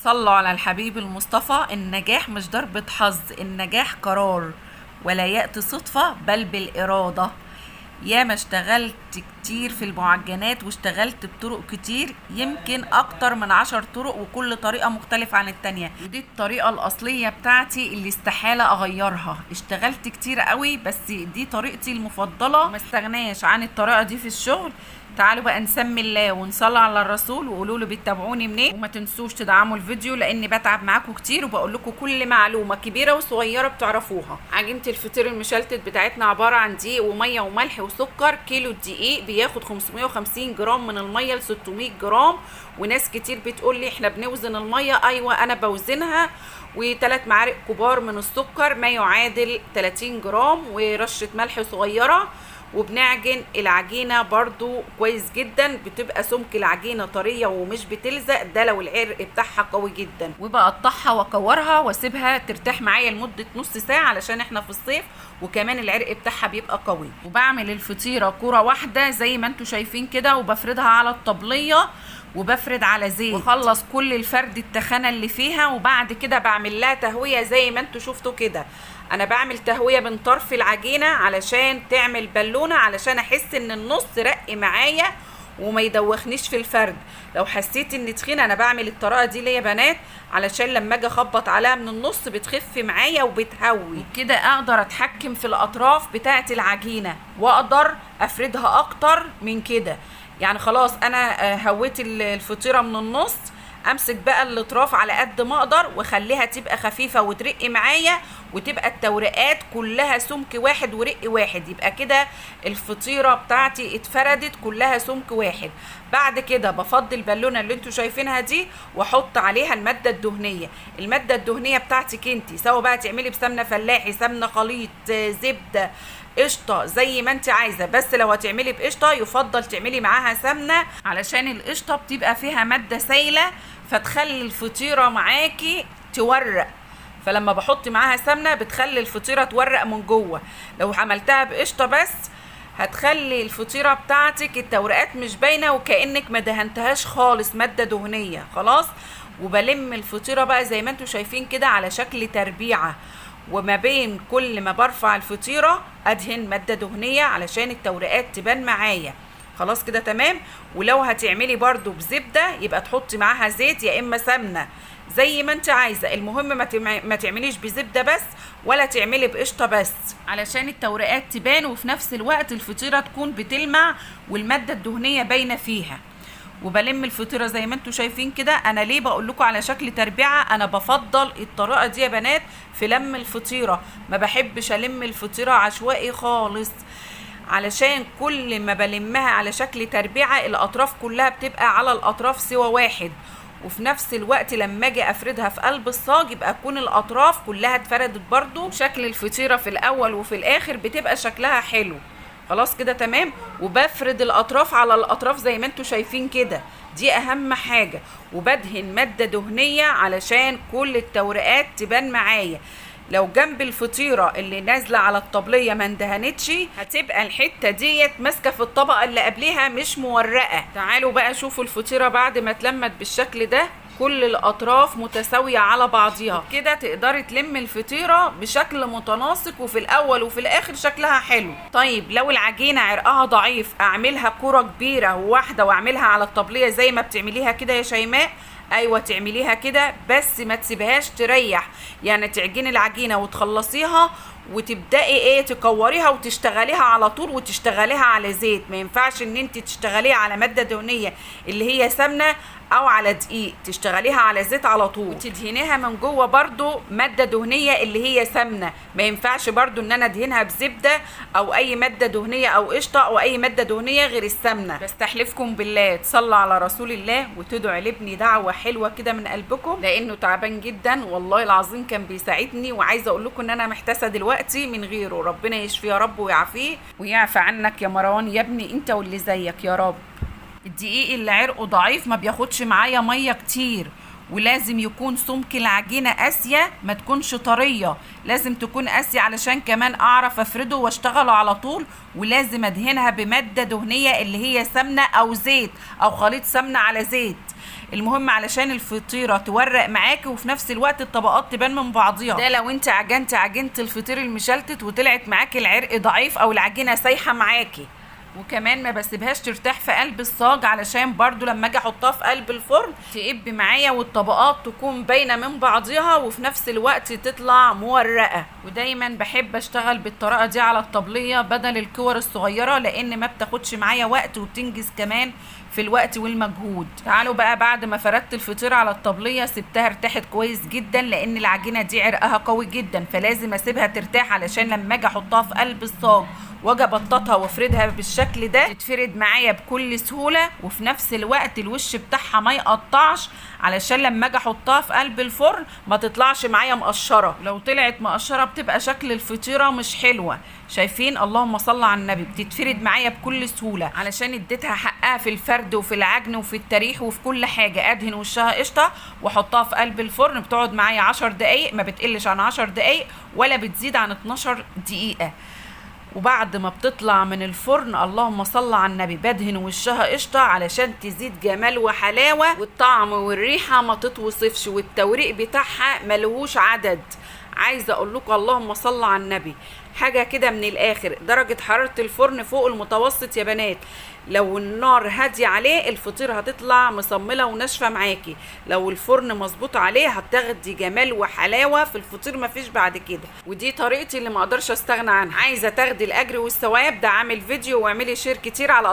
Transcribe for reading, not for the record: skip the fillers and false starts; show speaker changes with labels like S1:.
S1: صلوا على الحبيب المصطفى. النجاح مش ضربة حظ، النجاح قرار، ولا يأتي صدفة بل بالإرادة. ياما اشتغلت كتير في المعجنات واشتغلت بطرق كتير، يمكن اكتر من 10 طرق، وكل طريقة مختلفة عن التانية، ودي الطريقة الاصلية بتاعتي اللي استحالة اغيرها. اشتغلت كتير قوي بس دي طريقتي المفضلة، ما استغناش عن الطريقة دي في الشغل. تعالوا بقى نسمي الله ونصلي على الرسول وقولوا له بتتابعوني منين، وما تنسوش تدعموا الفيديو لاني بتعب معاكم كتير وبقول لكم كل معلومة كبيرة وصغيره بتعرفوها. عجينه الفطير المشلتت بتاعتنا عبارة عن دقيق ومية وملح وسكر. كيلو الدقيق بياخد 550 جرام من المية ل 600 جرام، وناس كتير بتقول لي احنا بنوزن المية، ايوه انا بوزنها. وثلاث معالق كبار من السكر ما يعادل 30 جرام، ورشه ملح صغيرة. وبنعجن العجينة برضو كويس جدا، بتبقى سمك العجينة طرية ومش بتلزق، ده لو العرق بتاعها قوي جدا. وبقطعها واكورها واسيبها ترتاح معايا لمدة نص ساعة علشان احنا في الصيف، وكمان العرق بتاعها بيبقى قوي. وبعمل الفطيرة كرة واحدة زي ما انتوا شايفين كده، وبفردها على الطبلية وبفرد على زيت، واخلص كل الفرد التخانة اللي فيها. وبعد كده بعمل لها تهوية زي ما انتوا شفتوا كده. انا بعمل تهوية من طرف العجينة علشان تعمل بالونة، علشان احس ان النص رق معايا وما يدوخنيش في الفرد. لو حسيت ان تخينة، انا بعمل الطريقة دي ليا بنات علشان لما اجي اخبط عليها من النص بتخف معايا وبتهوي كده، اقدر اتحكم في الاطراف بتاعه العجينة واقدر افردها اكتر من كده. يعني خلاص انا هويت الفطيرة من النص، امسك بقى الاطراف على قد ما اقدر واخليها تبقى خفيفة وترق معايا، وتبقى التوريقات كلها سمك واحد ورق واحد. يبقى كده الفطيره بتاعتي اتفردت كلها سمك واحد. بعد كده بفضي البالونة اللي انتوا شايفينها دي واحط عليها المادة الدهنية. المادة الدهنية بتاعتك انتي، سواء بقى تعملي بسمنه فلاحي، سمنه خليط، زبدة، قشطه، زي ما انت عايزه. بس لو هتعملي بقشطه يفضل تعملي معاها سمنه، علشان القشطه بتبقى فيها مادة سايله فتخلي الفطيره معاكي تورق، فلما بحط معاها سمنه بتخلي الفطيره تورق من جوه. لو عملتها بقشطه بس هتخلي الفطيره بتاعتك التوريقات مش باينة وكانك ما دهنتهاش خالص مادة دهنية. خلاص، وبلم الفطيره بقى زي ما انتوا شايفين كده على شكل تربيعه، وما بين كل ما برفع الفطيره ادهن مادة دهنية علشان التوريقات تبان معايا. خلاص كده تمام. ولو هتعملي برضو بزبده يبقى تحطي معاها زيت يا اما سمنه زي ما انت عايزه، المهم ما تعمليش بزبده بس ولا تعملي بقشطه بس، علشان التوريقات تبان وفي نفس الوقت الفطيره تكون بتلمع والمادة الدهنية باينة فيها. وبلم الفطيره زي ما انتوا شايفين كده. انا ليه بقول لكم على شكل تربيعه؟ انا بفضل الطريقة دي يا بنات في لم الفطيره، ما بحبش الم الفطيره عشوائي خالص، علشان كل ما بلمها على شكل تربيعه الاطراف كلها بتبقى على الاطراف سوى واحد، وفي نفس الوقت لما اجي افردها في قلب الصاج يبقى تكون الاطراف كلها اتفردت برضو. شكل الفطيره في الاول وفي الاخر بتبقى شكلها حلو. خلاص كده تمام. وبفرد الاطراف على الاطراف زي ما انتوا شايفين كده، دي اهم حاجة. وبدهن مادة دهنية علشان كل التوريقات تبان معايا. لو جنب الفطيره اللي نازله على الطبلية ما اندهنتش هتبقى الحتة ديت ماسكه في الطبقة اللي قبلها مش مورقه. تعالوا بقى شوفوا الفطيره بعد ما اتلمت بالشكل ده، كل الاطراف متساوية على بعضيها كده، تقدري تلمي الفطيره بشكل متناسق وفي الاول وفي الاخر شكلها حلو. طيب لو العجينة عرقها ضعيف اعملها كره كبيرة واحدة واعملها على الطبلية زي ما بتعمليها كده يا شيماء؟ ايوه تعمليها كده، بس ما تسيبهاش تريح، يعني تعجني العجينة وتخلصيها وتبداي ايه تكوريها وتشتغليها على طول، وتشتغليها على زيت. ما ينفعش ان انت تشتغليها على مادة دهنية اللي هي سمنه او على دقيق، تشتغليها على زيت على طول، وتدهنيها من جوه برضو مادة دهنية اللي هي سمنه. ما ينفعش برضو ان انا ادهنها بزبده او اي مادة دهنية او قشطه او اي مادة دهنية غير السمنة. بستحلفكم بالله تصلوا على رسول الله وتدعوا لابني دعوه حلوة كده من قلبكم، لانه تعبان جدا والله العظيم، كان بيساعدني، وعايزه اقول لكم ان انا محتاسه دلوقتي من غيره. ربنا يشفيه يا رب ويعافيه ويعفى عنك يا مروان يا ابني انت واللي زيك يا رب. الدقيق اللي عرقه ضعيف ما بياخدش معايا مية كتير، ولازم يكون سمك العجينة قاسية، ما تكونش طرية، لازم تكون قاسية علشان كمان اعرف افرده واشتغله على طول. ولازم ادهنها بمادة دهنية اللي هي سمنة او زيت او خليط سمنة على زيت، المهم علشان الفطيرة تورق معاكي وفي نفس الوقت الطبقات تبان من بعضيها. ده لو انت عجنت عجينة الفطير المشلتت وطلعت معاكي العرق ضعيف او العجينة سايحة معاكي. وكمان ما بسيبهاش ترتاح في قلب الصاج علشان برضو لما اجي احطها في قلب الفرن تقب معايا والطبقات تكون باينة من بعضيها وفي نفس الوقت تطلع مورقه. ودايما بحب اشتغل بالطريقة دي على الطبلية بدل الكور الصغيرة، لان ما بتاخدش معايا وقت وبتنجز كمان في الوقت والمجهود. تعالوا بقى بعد ما فردت الفطيره على الطبلية سبتها ارتاحت كويس جدا، لان العجينة دي عرقها قوي جدا، فلازم اسيبها ترتاح علشان لما اجي احطها في قلب الصاج واجي ابططها وافردها بالشكل ده تتفرد معايا بكل سهولة، وفي نفس الوقت الوش بتاعها ما يقطعش علشان لما اجي احطها في قلب الفرن ما تطلعش معايا مقشره. لو طلعت مقشره بتبقى شكل الفطيره مش حلوة. شايفين؟ اللهم صل على النبي، بتتفرد معايا بكل سهولة علشان اديتها حقها في الفرد وفي العجن وفي التريح وفي كل حاجة. ادهن وشها قشطه واحطها في قلب الفرن، بتقعد معايا 10 دقايق، ما بتقلش عن 10 دقايق ولا بتزيد عن 12 دقيقة. وبعد ما بتطلع من الفرن اللهم صل على النبي بدهن وشها قشطه علشان تزيد جمال وحلاوة، والطعم والريحه ما تتوصفش، والتوريق بتاعها ملهوش عدد. عايزه اقول لكم اللهم صل على النبي حاجة كده من الاخر. درجه حرارة الفرن فوق المتوسط يا بنات، لو النار هادية عليه الفطير هتطلع مصمله وناشفه معاكي، لو الفرن مظبوط عليه هتاخدي جمال وحلاوة في الفطير مفيش بعد كده. ودي طريقتي اللي ما اقدرش استغنى عنها. عايزه تاخدي الاجر والثواب ده، عامل فيديو واعملي share كتير على